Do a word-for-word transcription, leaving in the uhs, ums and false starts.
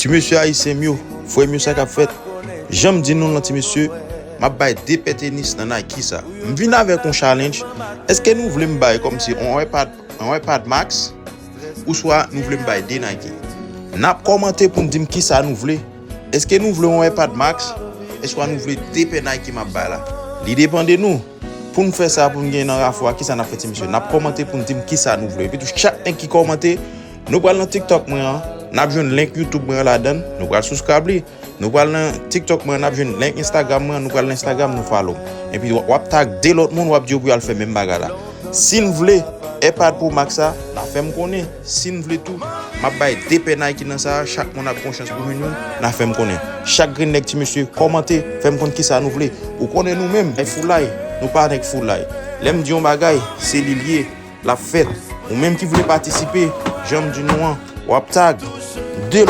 Ti mesye ayisyen m yo, frè m yo, sa k ap fèt? Jan m di nou lan, ti mesye, m ap bay de pè tenis nan Nike sa. M vin avèk yon challenge. Èske nou vle m bay kòmsi yon iPad, yon iPad Max, ouswa nou vle m bay de Nike? N ap kòmante pou n di m kisa nou vle. Èske nou vle yon iPad Max, oswa nou vle de pè Nike m ap bay la? Li depann de nou. Pou n fè sa, pou n gen nan rafou a, kisa n ap fè, ti mesye? N ap kòmante pou n di m kisa nou vle. Epi tou, chak nèg ki kòmante, nou pral nan TikTok mwen an, n ap jwenn link YouTube mwen an ladan l, nou pral subscribe li. Nou pral nan TikTok mwen an, n ap jwenn link Instagram mwen an, nou pral nan Instagram, nou follow m. Epi w ap tag de lòt moun, w ap di yo pou y al fè menm bagay la. Si n vle iPad Pro Max sa, n a fè m konnen. Si n vle tou, m ap bay de pè Nike nan sa a, chak moun ap gon chans pou jwenn youn, n a fè m konnen. Chak grenn nèg, ti mesye, kòmante, fè m konn kisa nou vle. Ou konnen nou menm, nèg foulay, nou pa nèg foulay. Lè m di yon bagay, se li l ye, l ap fèt. Ou menm ki vle patisipe, jan m di nou an, w ap tag de